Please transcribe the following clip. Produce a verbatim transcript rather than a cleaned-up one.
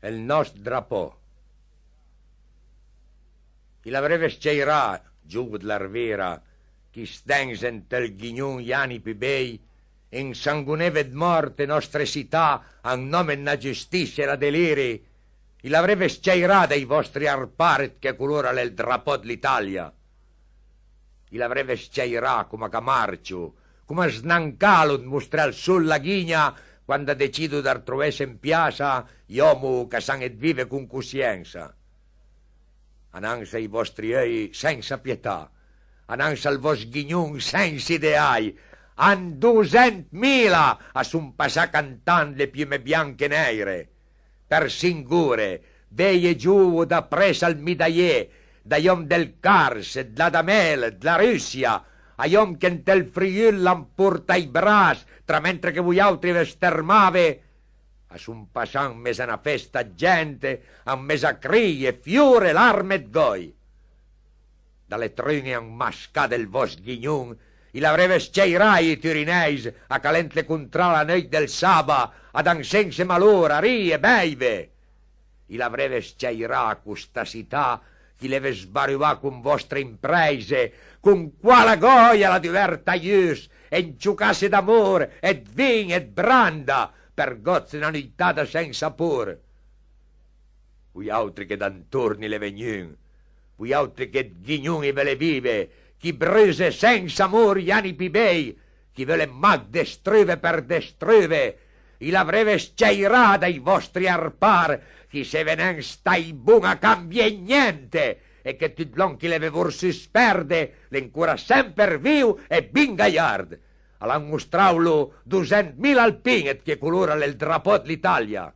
ël nòst drapò. I l'avreve s-ciairà, giuvu d'la rvira, ch'i stenze ant ël ghignon j'ani pì bej, e 'nsangoneve d'mòrt ë nòstre sità an nòm ëd na giustisia da deliri, i l'avreve s-ciairà dai vòstri arpar ëd che color a l'é ël drapò d'l'Italia. I l'avreve s-ciairà coma ch'a marcio, coma snancalo ëd mostré al sol la ghigna quand a decido d'artrovesse an piassa j'òmo ch'a san ëd vive con cossiensa. Anansa ai vòstri euj sensa pietà, anansa al vòst ghignon sensa ideaj, an dosentmila a son passà cantant le piume bianche e nèire. Për sinch ore, veje giuvo dapress al midaié, dai òm dël Cars, d'la Damel, d'la Russia, ai òm che ant ël Friül l'han portà i brass, tra mentre che vojàutri vë stërmave, a son passà an mes a na festa ëd gent, an mes a cri e fior e larme ëd gòj. Da le trun-e anmascà dël vòst ghignon, i l'avreve s-ciairà ij turinèis a ch'a l'é ant le contrade la neuit dël saba, a dan ënsema lor, a ri e bèive. I l'avreve s-ciairà costa sità ch'i l'eve sbaruvà con vòstre imprèise, con quala gòja a l'ha duverta j'uss, e 'nciocasse d'amor e 'd vin e 'd branda, për gòsse na nuitada sensa por. Vojàutri che d'antorn i l'eve gnun, vojàutri che ëd ghignon i vële vive, ch'i bruse sensa amor j'ani pì bej, ch'i vële mach destruve për destruve, i l'avreve s-ciairà dai vòstri arpar ch'i seve nen stai bon a cambié gnente e che tut lòn ch'i l'eve vorsù spërde l'é ancora semper viv e bin gajard. A l'han mostràulo dosentmila alpin ëd che color a l'é ël drapò d'l'Italia.